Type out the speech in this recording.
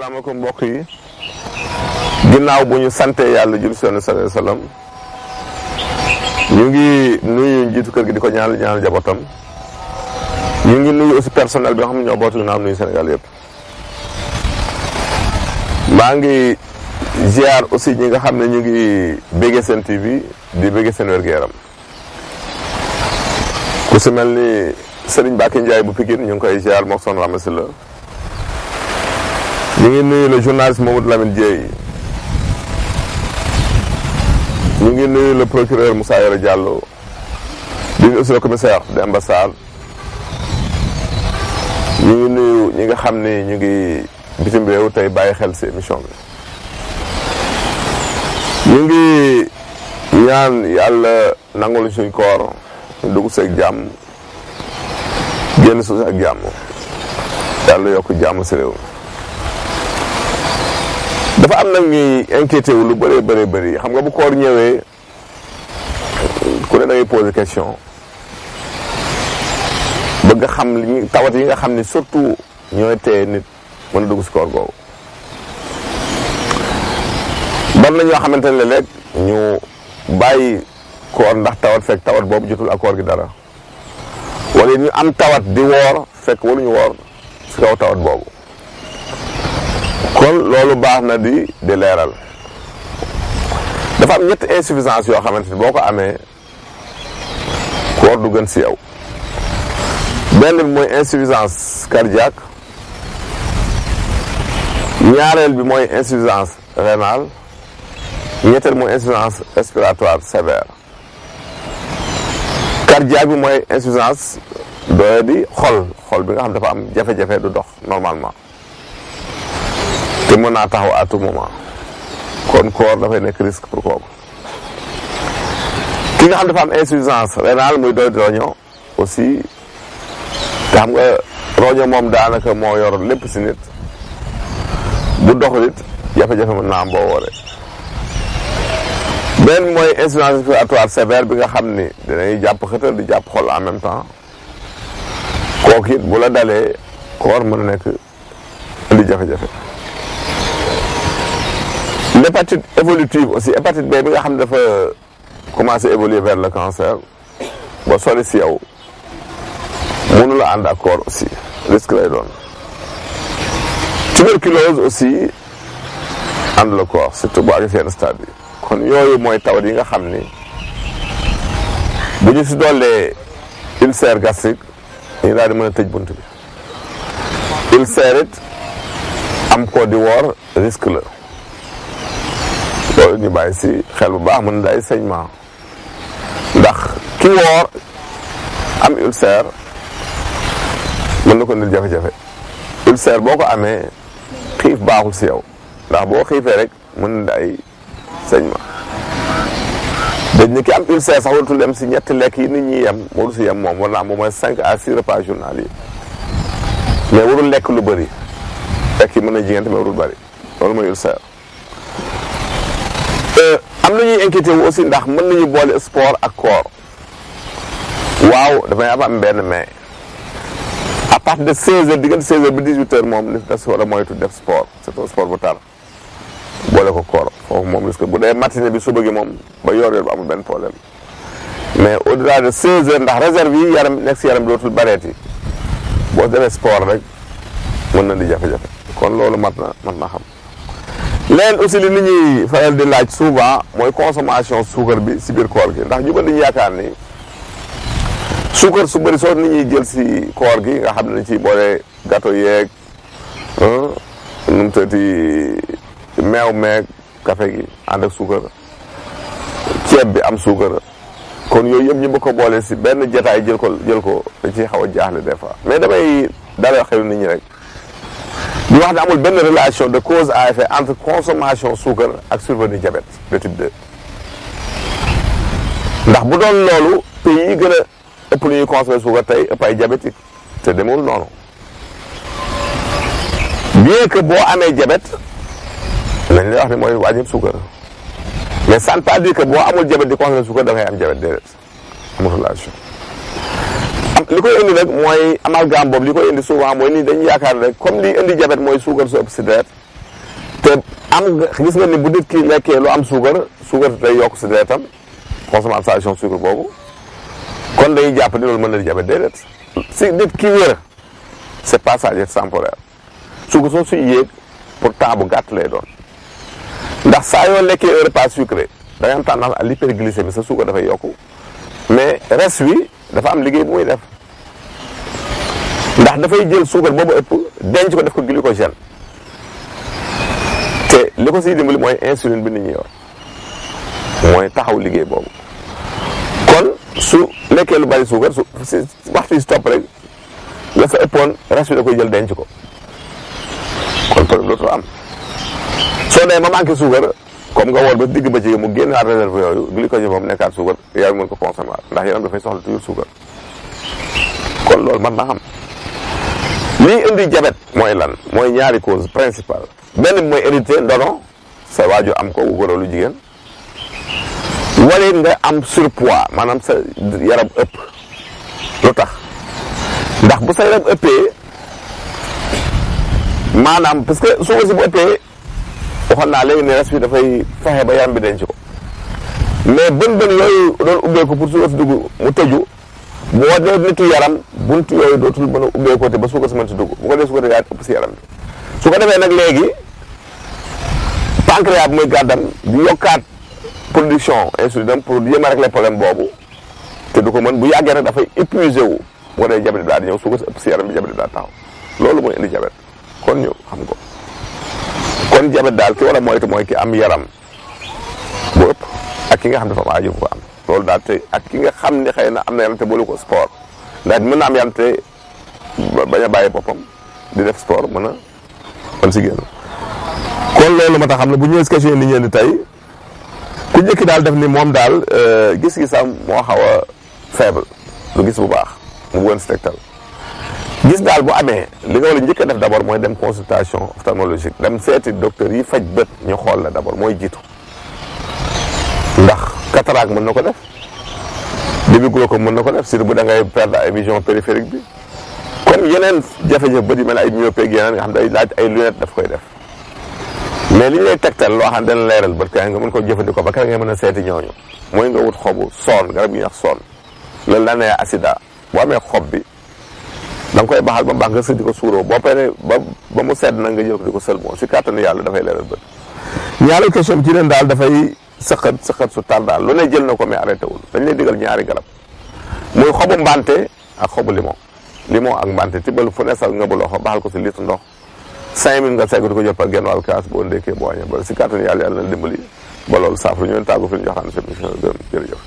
asalaamaaleykum mbokk yi ginnaaw bu ñu sante yàlla jul sallallahu alayhi wa sallam ñu ngi nuyu njiitu kër gi di ko ñaanal jabotam ñu ngi nuyu aussi personnel bi nga xam ne ñoo bootu ginnaaw nuyu Sénégal yëpp maa ngi ziar aussi ñi nga xam ne ñu ngi béggee seen TV di béggee seen wér-gu-yaram ku si mel ni Serigne Mbacke Ndiaye bu Pikine ñu ngi koy ziar mook son ramasi la ñu ngi nuyu le journaliste Mamadou Lamine Dieye ñu ngi nuyu le procureur Moussa Yoro Diallo di nuyu aussi le commissaire Demba Sarr ñu ngi nuyu ñi nga xam ni ñu ngi bitim réew tey bàyyi xel si émission bi ñu ngi ñaan yàlla nangul suñ koor ñu dugg seeg jàmm génn suuf ak jàmm yàlla yokk jàmm si réew dafa am nag ñuy inquiété wu lu bëree bëri xam nga bu koor ñëwee ku ne da ngay poser question bëgg xam li tawat yi nga xam ni surtout ñooy teye nit mën a dugg si koor googu bon na ñoo xamante ne léeg ñu bàyyi koor ndax tawat fekk tawat boobu jotul ak koor gi dara wala ñu am tawat di woor fekk waruñu woor si kaw tawat boobu kon loolu baax na di leeral dafa am ñetti insuffisance yoo xamante ni boo ko amee koor du gën si yow benn bi mooy insuffisance cardiaque ñaareel bi mooy insuffisance rénale ñetteel mooy insuffisance respiratoire sévère cardiaque bi mooy insuffisance doye di xol bi nga xam dafa am jafe-jafe du dox normalement te mën naa taxaw à tout moment kon koor dafay nekk risque pour kooku ki nga xam dafa am insuffisance rénale muy doy di roño aussi te xam nga roño moom daanaka moo yor lépp si nit bu doxul it jafe-jafe mën naa am boo wooree benn mooy insuffisance respiratoire sévère bi nga xam ni dinañ jàpp xëtër di jàpp xol en même temps kooku it bu la dalee koor mën a nekk indi jafe-jafe l'hépatite évolutive aussi hépatite B bi nga xam ne dafa commencé évoluer vers le cancer ba sori si yow mënu la ànd ak koor aussi risque lay doon tuberculose aussi ànd la koor surtout bu àgg seen stade bi kon yooyu mooy tawat yi nga xam ni bu ñu si doolee ulcère gastrique ñu daal di mën a tëj bunt bi ulcère it am ko di woor risque la loolu ñu bàyyi si xel bu baax mën na day saignement ndax ki woor am ulcère mën na ko indil jafe-jafe ulcère boo ko amee xiif baaxul si yow ndax boo xiifee rek mën na day saignement dañ ne ki am ulcère sax waratul dem si ñetti lekk yi nit ñi yem waru si yem moom war na am au moins 5 à 6 repas journaliers mais warul lekk lu bëri lekk yi mën na jigéen mais warul bëri loolu mooy ulcère am na ñuy inquiété wu aussi ndax mën nañu boole sport ak koor waaw dafay am benn mais à partir de 16h diggante 16h ba 18h moom li des war a moytu def sport c'est un sport bu tar boole ko koor foofu moom risque bu dee matinée bi suba gi moom ba yor bu amul benn problème mais au delà de 16h ndax réserve yi yaram nekk si yaram dootul bareeti boo defee sport rek mën na di jafe-jafe kon loolu mat na xam leen aussi li nit ñuy faral di laaj souvent mooy consommation suukar bi si biir koor gi ndax ñu bëri dañuy yaakaar ni suukar su bëri soo nit ñuy jël si koor gi nga xam ne dañ ciy boole gâteau yeeg nu mu tëddee meew meeg café gi ànd ak suukar ceeb bi am suukar kon yooyu yëpp ñu bëgg ko boole si benn jotaay jël ko dañ ciy xaw a jaaxle des fois mais damay dalal xelu nit ñi rek di wax ne amul benn relation de cause à effet entre consommation suukar ak survenue diabète de type 2 ndax bu doon loolu pays yi gën a ëpp lu ñuy consommer suukar tey ëpp ay diabétique te demul noonu bien que boo amee diabète lañ lay wax ne mooy wàññi suukar mais ça ne veut pas dire que boo amul diabète di consommer suukar dafay am diabète déedéet amul relation li koy indi nag mooy amalgame boobu li koy indi souvent mooy nii dañuy yaakaar rek comme li indi diabète mooy suukar su ëpp si deret te am nga gis nga ni bu nit ki lekkee lu am suukar day yokk si deretam consommation sucre boobu kon dañuy jàpp ni loolu mën na di diabète déedéet si nit ki wér c'est passager temporaire suukar soo suy yéeg pour temps bu gàtt lay doon ndax saa yoo lekkee un repas sucré da nga am tendance à l'hyperglycémie sa suukar dafay yokku mais reste wi dafa am liggéey bu muy def ndax dafay jël suukar boobu ëpp denc ko def ko glycogène te li ko siy dimbali mooy insuline bi nit ñi yor mooy taxaw liggéey boobu kon su lekkee lu bari suukar su si waxtu yi si topp rek la fa ëppoon reste bi da koy jël denc ko kon problème dootul am soo dee ma manqué suukar comme nga woor ba digg ba ci mu génnaat réserve yooyu glycogène boobu nekkaat suukar yaram mën ko consommer ndax yaram dafay soxla toujours suukar kon loolu mën na xam lii indi diabète mooy lan mooy ñaari cause principale benn bi mooy hérédité ndono sa waajur am ko wu góor lu jigéen wala nga am surpoids maanaam sa yaram ëpp lu tax ndax bu sa yaram ëppee maanaam parce que suukar si bu ëppee waxoon naa léegi ne res bi dafay fexe ba yaram bi denc ko mais bën yooyu doon ubbeeku pour suukar si dugg mu tëju boo dee nitu yaram buntu yooyu dootul mën a ubbeekoo te ba suukar si mën si dugg bu ko dee suukar yaa ëpp si yaram bi su ko defee nag léegi pancréas bi muy gàddam di yokkaat production insuline pour yéem a régler problème boobu te du ko mën bu yàggee nag dafay épuisé wu bu ko dee diabète daal di ñëw suukar si ëpp si yaram bi diabète daal taxaw loolu mooy indi diabète kon ñu xam ko kon diabète daal ki war a moytu mooy ki am yaram bu ëpp ak ki nga xam dafa am aju bu ko am loolu daal te ak ki nga xam ne xëy na am na yaram te boolu ko sport ndax mën na am yaram te bañ a bàyyi boppam di def sport mën si génn kon loolu ma tax xam ne bu ñëwee si question ni ñeen di tey ku njëkki daal def ni moom daal gis-gisam moo xaw a faible lu gis bu baax mu bëggoon si tegtal gis daal bu amee li nga war a njëkk a def d'abord mooy dem consultation ophtalmologique dem seeti docteur yi faj bët ñu xool la d'abord mooy jiitu ndax cataracte mën na ko def début glaucome mën na ko def surtout bu da ngay perdre ay vision périphérique bi comme yeneen jafe-jafe bët yi mel ay myopie ak yeneen nga xam day laaj ay lunettes daf koy def mais li ñu lay tegtal loo xam ne dana leeral bët kaay nga mën ko jëfandikoo ba kay nga mën a seeti ñooñu mooy nga wut xobu soon garab gi ñuy wax soon loolu la nee acida boo amee xob bi da nga koy baxal ba mbaax nga sëñ di ko suuroo boo paree ba mu sedd nag nga jël ko di ko sëlmoo si kàttanu yàlla dafay leeral bët. ñaari question bi ci leen daal dafay sëqat su tar daal lu ne jël na ko mais arrêté wul dañ lay digal ñaari garab muy xobu mbante ak xobu limon ak mbante tibbal fu ne sax nga bu loxo baxal ko si litre ndox 5 minutes nga segg di ko jël par genn wàll kaas boo ndékkee boo añee ba si kàttanu yàlla na dimbali ba loolu saafara ñu leen tàggu fi ñu joxaan seen émission gërëm jërëjëf